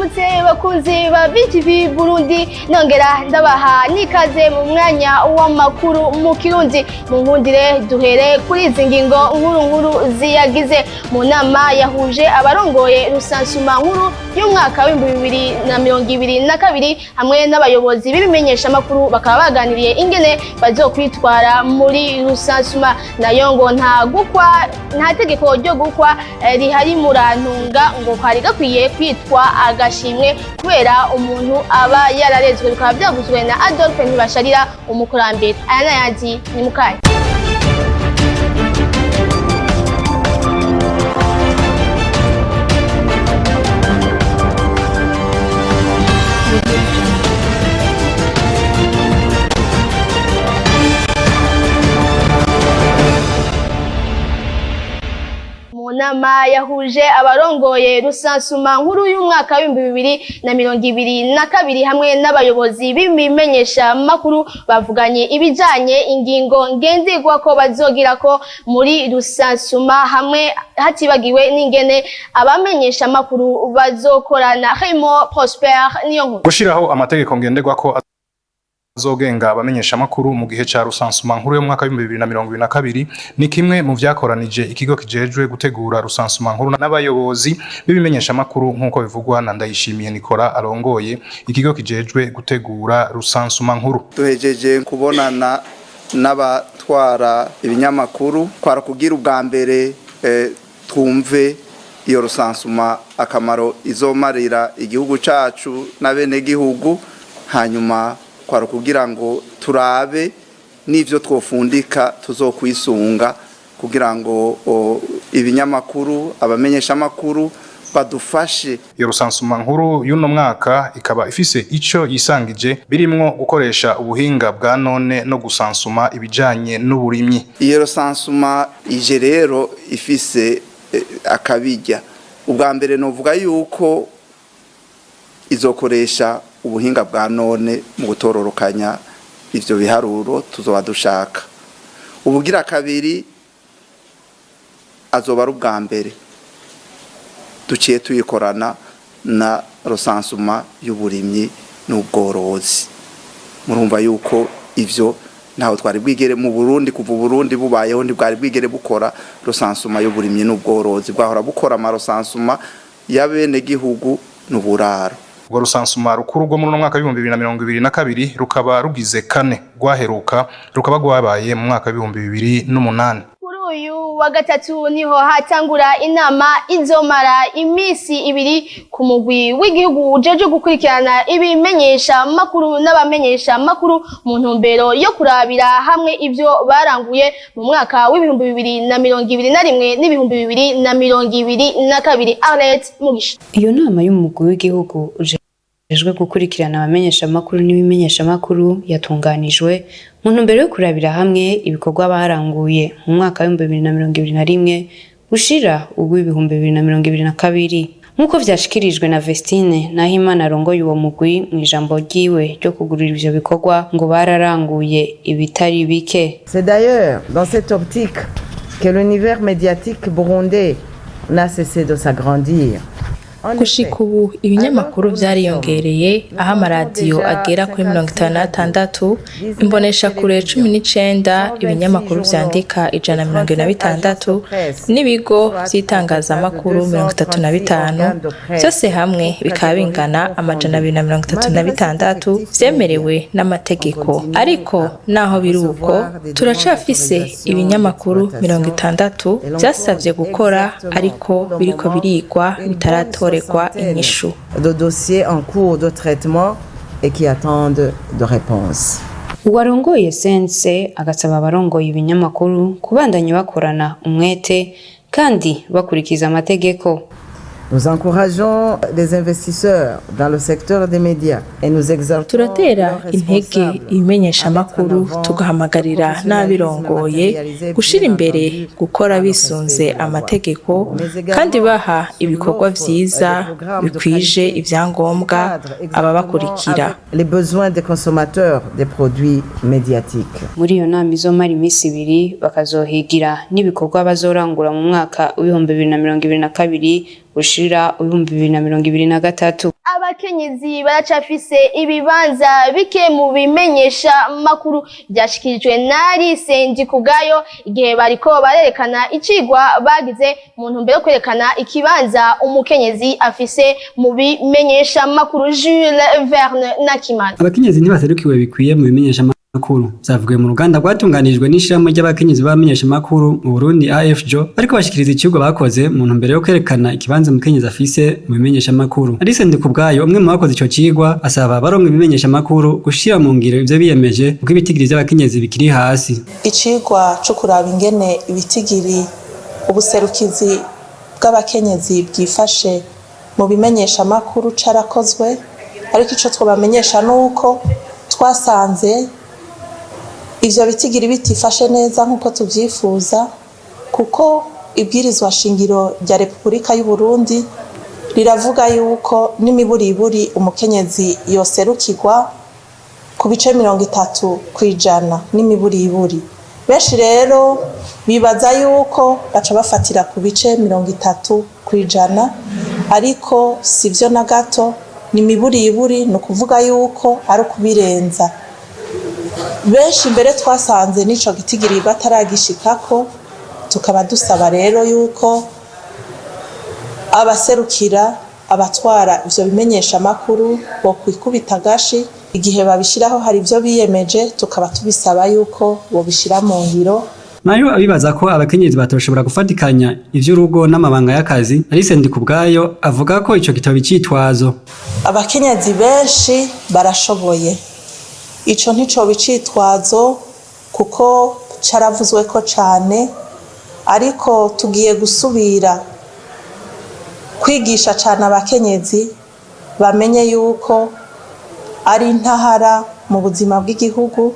Ndabaramutse bakunzi ba BTV Burundi, nongera ndabaha nikaze mu mwanya w'amakuru mu Kirundi. Mu nkundire duhere kuri izi ngingo nkuru nkuru ziyagize. Mu nama yahuje abarongoye rusansuma nkuru y'umwaka w'2022 hamwe n'abayobozi b'ibimenyeshamakuru, bakaba baganiriye ingene bazokwitwara muri rusansuma. Nayo ngo nta gukwa, nta tegeko ryo gukwa rihari murantunga, ngo kari gakwiye kwitwa agashimwe kubera umuntu aba yararezwe, bikaba byavuzwe na Adolphe Ntibasharira, umukurambere. Aya n'ayandi ni mukanya. Mu nama yahuje abarongoye rusansuma nkuru y'umwaka w'2022 hamwe n'abayobozi b'ibimenyesha makuru, bavuganye ibijanye ingingo ngenderwa ko bazogira ko muri rusansuma, hamwe hatibagiwe n'ingene abamenyesha makuru bazokorana. Raymond Prosper niyo nkuru. Gushiraho amategeko ngenderwako azogenga abamenyeshamakuru mu gihe ca rusansuma nkuru yo mu mwaka w'2022 ni kimwe mu vyakoranije ikigo kijejwe gutegura rusansuma nkuru n'abayobozi b'ibimenyeshamakuru, nk'uko bivugwa na Ndayishimiye Nikora, arongoye ikigo kijejwe gutegura rusansuma nkuru. Duhejeje kubonana n'abatwara ibinyamakuru, twara kugira ubwa mbere twumve iyo rusansuma akamaro izomarira igihugu cacu n'abenegihugu, hanyuma kwara kugira ngo turabe n'ivyo twofundika tuzokwisunga kugira ngo ibinyamakuru, abamenyeshamakuru badufashe. Iyo rusansuma nkuru y'uno mwaka ikaba ifise ico yisangije, birimwo gukoresha ubuhinga bwa none no gusansuma ibijanye n'uburimyi. Iyo rusansuma ije rero ifise akabijya. Ubwa mbere novuga yuko izokoresha ubuhinga bwa none mu gutororokanya ivyo biharuro tuzoba dushaka. Ubugira kabiri, azoba ari ubwa mbere duciye tuyikorana na rusansuma y'uburimyi n'ubworozi. Murumva yuko ivyo ntaho twari bwigere mu Burundi. Kuva Burundi bubayeho ntibwari bwigere bukora rusansuma y'uburimyi n'ubworozi, bwahora bukora amarusansuma y'abenegihugu n'uburaro. Urwo rusansuma rukuru rwo muri uno mwaka w'2022 rukaba rugize kane, rwaheruka rukaba rwabaye mu mwaka w'2008. Kuri uyu wa gatatu niho hatangura inama izomara iminsi 2 ku mugwi w'igihugu ujeje gukurikirana ibimenyesha makuru n'abamenyesha makuru, mu ntumbero yo kurabira hamwe ivyo baranguye mu mwaka w'2021 n'2022. Arlette Mugisha. Iyo nama y'umugwi w'igihugu ujejwe gukurikirana abamenyeshamakuru n'ibimenyeshamakuru yatunganijwe mu ntumbero yo kurabira hamwe ibikorwa baranguye mu mwaka w'2021 ushira uw'ibihumbi 2022, nk'uko vyashikirijwe na Vestine Nahimana, arongoye uwo mugwi, mu ijambo ryiwe ryo kugurura ivyo bikorwa. Ngo bararanguye ibitari bike. C'est d'ailleurs dans cette optique que l'univers médiatique burundais n'a cessé de s'agrandir. Gushika ubu ibinyamakuru vyariyongereye, aho amaradiyo agera kuri 56, imboneshakure 19, ibinyamakuru vyandika 146 n'ibigo vy'itangazamakuru 35, vyose hamwe bikaba bingana 236 vyemerewe n'amategeko. Ariko naho biri uko, turacafise ibinyamakuru 60 vyasavye gukora ariko biriko birigwa, bitaratorerwa inyishu. De dossiers en cours de traitement et qui attendent de réponse. Uwarongoye CNC agasaba abarongoye ibinyamakuru kubandanya bakorana umwete kandi bakurikiza amategeko. Nous encourageons les investisseurs dans le secteur des médias et nous exhortons Turatera intege ibimenyeshamakuru, tugahamagarira n'abirongoye gushira imbere gukora bisunze amategeko kandi baha ibikorwa vyiza bikwije ivyangombwa ababakurikira. Les besoins des consommateurs des produits médiatiques. Muri iyo nama izomara iminsi 2, bakazohigira n'ibikorwa bazorangura mu mwaka w'2022. ushira 2023. Abakenyezi baracafise ibibanza bike mu bimenyesha makuru, byashikirijwe na Alice Ndikugayo igihe bariko barerekana icigwa bagize mu ntumbero yo kwerekana ikibanza umukenyezi afise mu bimenyesha makuru. Jules Verne Nakimana. Abakenyezi ntibaserukiwe bikwiye mu bimenyesha makuru, vyavugiwe mu ruganda rwatunganijwe n'ishirahamwe ry'abakenyezi b'abamenyesha makuru mu Burundi AFJO, bariko bashikiriza icigwa bakoze mu ntumbero yo kwerekana ikibanza umukenyezi afise mu bimenyesha makuru. Alice Ndikubwayo, umwe mu bakoze ico cigwa, asaba baronka ibimenyesha makuru gushira mu ngiro ivyo biyemeje, kuko ibitigiri vy'abakenyezi bikiri hasi. Icigwa co kuraba ingene ibitigiri, ubuserukizi bw'abakenyezi bwifashe mu bimenyesha makuru carakozwe, ariko ico twobamenyesha nuko twasanze ivyo bitigiri bitifashe neza nk'uko tuvyifuza, kuko ibwirizwa shingiro rya Repubulika y'u Burundi riravuga yuko n'imiburiburi umukenyezi yoserukirwa ku bice 30% n'imiburiburi. Benshi rero bibaza yuko baca bafatira ku bice 30%, ariko sivyo na gato, ni miburiburi, ni ukuvuga yuko ari ukubirenza. Benshi mbere twasanze n'ico gitigiri bataragishikako. Tukaba dusaba rero yuko abaserukira, abatwara ivyo bimenyesha makuru bo kwikubita agashi igihe babishiraho. Hari ivyo biyemeje, tukaba tubisaba yuko bobishira mu ngiro. Nayo abibaza ko abakenyezi batoshobora gufatikanya ivy'urugo n'amabanga y'akazi, Alice Ndikubwayo avuga ko ico gitabo icitwazo. Abakenyezi benshi barashoboye, ico nticoba icitwazo, kuko caravuzwe ko cane, ariko tugiye gusubira kwigisha cane abakenyezi bamenye yuko ari intahara mu buzima bw'igihugu,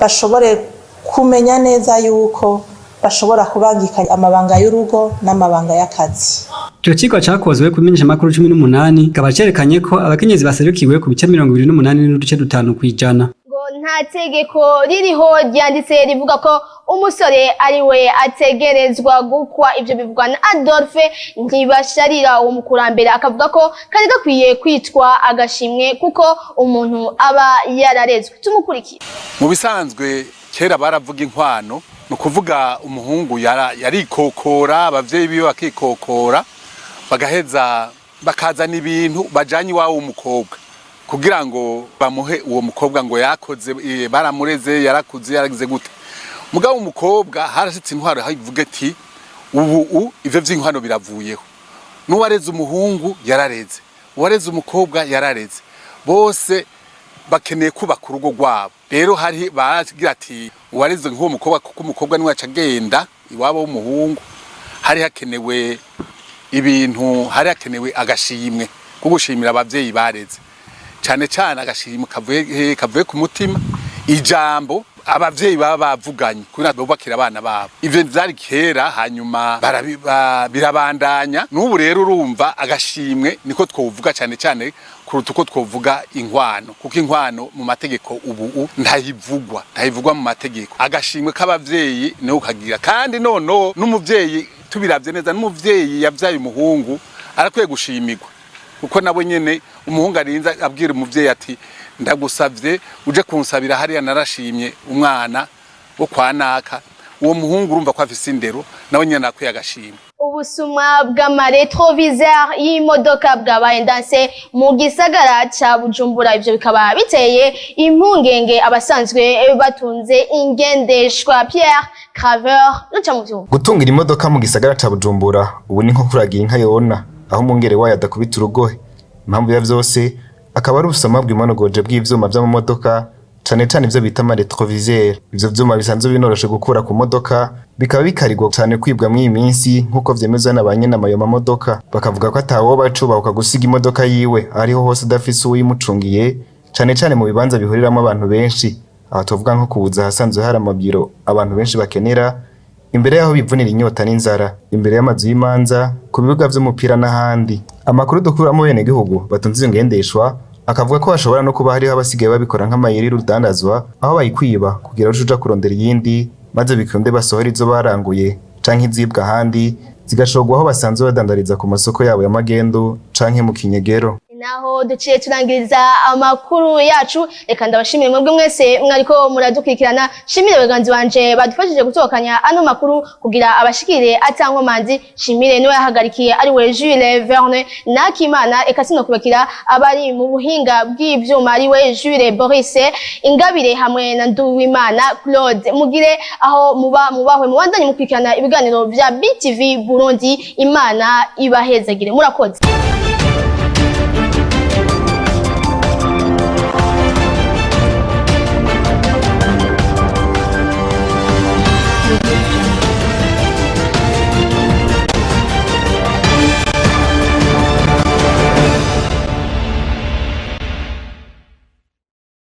bashobore kumenya neza yuko bashobora kubangikanya amabanga y'urugo n'amabanga y'akazi. Ico cigwa cakozwe ku bimenyesha makuru 18 kikaba cerekanye ko abakenyezi baserukiwe ku bice 28.5%. Ngo nta tegeko ririho ryanditse rivuga ko umusore ari we ategerezwa gukwa. Ivyo bivugwa na Adolphe Ntibasharira. Uwo mukurambere akavuga ko kari gakwiye kwitwa agashimwe, kuko umuntu aba yararezwe. Tumukurikire. Mu bisanzwe kera baravuga inkwano, ni ukuvuga umuhungu yarikokora, abavyeyi biwe bakikokora, bagaheza bakazana ibintu bajanye iwabo w'umukobwa kugira ngo bamuhe uwo mukobwa, ngo yakoze, baramureze, yarakuze, yaragize gute. Mugabo umukobwa harashitse intwaro ivuga ati ubu ivyo vy'inkwano biravuyeho, n'uwareze umuhungu yarareze, uwareze umukobwa yarareze, bose bakeneye kubaka urugo rwabo. Rero hari baragira ati uwareze nk'uwo mukobwa, kuko umukobwa niwe aca agenda iwabo w'umuhungu, hari hakenewe ibintu, hari hakenewe agashimwe ko gushimira abavyeyi bareze, cane cane agashimwe kavuye he? Kavuye ku mutima, ijambo abavyeyi baba bavuganye kugira bubakire abana babo. Ivyo vyari kera, hanyuma birabandanya n'ubu. Rero urumva agashimwe niko twovuga cane cane kuruta uko twovuga inkwano, kuko inkwano mu mategeko ubu ntayivugwa, ntayivugwa mu mategeko. Agashimwe k'abavyeyi niho kagira. Kandi noneho n'umuvyeyi, tubiravye neza, n'umuvyeyi yavyaye umuhungu arakwiye gushimirwa, kuko nabo nyene umuhungu arinze abwira umuvyeyi ati ndagusavye uje kunsabira hariya, narashimye umwana wo kwa naka. Uwo muhungu urumva ko afise indero, nawe nyene akwiye agashimwe. Ubusuma bw'ama rétroviseur y'imodoka bwabaye ndanse mu gisagara ca Bujumbura. Ivyo bikaba biteye impungenge abasanzwe batunze ingendeshwa. Pierre Craver nuca mu vyuma. Gutungira imodoka mu gisagara ca Bujumbura ubu ni nko kuragira inka yona, aho umwungere wayo adakubita urugohe. Impamvu ya vyose akaba ari ubusuma bwimonogoje bw'ivyuma vy'amamodoka, cane cane ivyo bita ama rétroviseur. Ivyo vyuma bisanzwe binoroshe gukura ku modoka bikaba bikarigwa cane kwibwa mw'iyi minsi, nk'uko vyemezwa na ba nyene ayo mamodoka. Bakavuga ko atawoba acubahuka gusiga imodoka yiwe ariho hose adafise uwuyimucungiye, cane cane mu bibanza bihuriramwo abantu benshi. Aha tuvuga nko kubuza ahasanzwe hari amabiro abantu benshi bakenera, imbere y'aho bivunira inyota n'inzara, imbere y'amazu y'imanza, ku bibuga vy'umupira n'ahandi. Amakuru dukuramo benegihugu batunze izo ngendeshwa akavuga ko hashobora no kuba hariho abasigaye babikora nk'amayeri y'urudandazwa, aho bayikwiba kugira uce uja kurondera iyindi, maze bikunde basohora izo baranguye canke izibwa ahandi. Zigashorwa aho basanzwe badandariza ku masoko yabo ya magendu canke mu kinyegero. Naho duciye turangiriza amakuru yacu. Reka ndabashimire mwebwe mwese mwariko muradukurikirana, shimire bagenzi banje badufashije gutokanya ano makuru kugira abashikire atankomanzi, shimire niwe yahagarikiye ari we Jules Verne Nakimana, eka sinokubakira abari mu buhinga bw'ivyuma ari we Jules Boris Ingabire hamwe na Nduwimana Claude. Mugire aho muba mubahwe, mubandanye mukurikirana ibiganiro vya BTV Burundi. Imana ibahezagire, murakoze.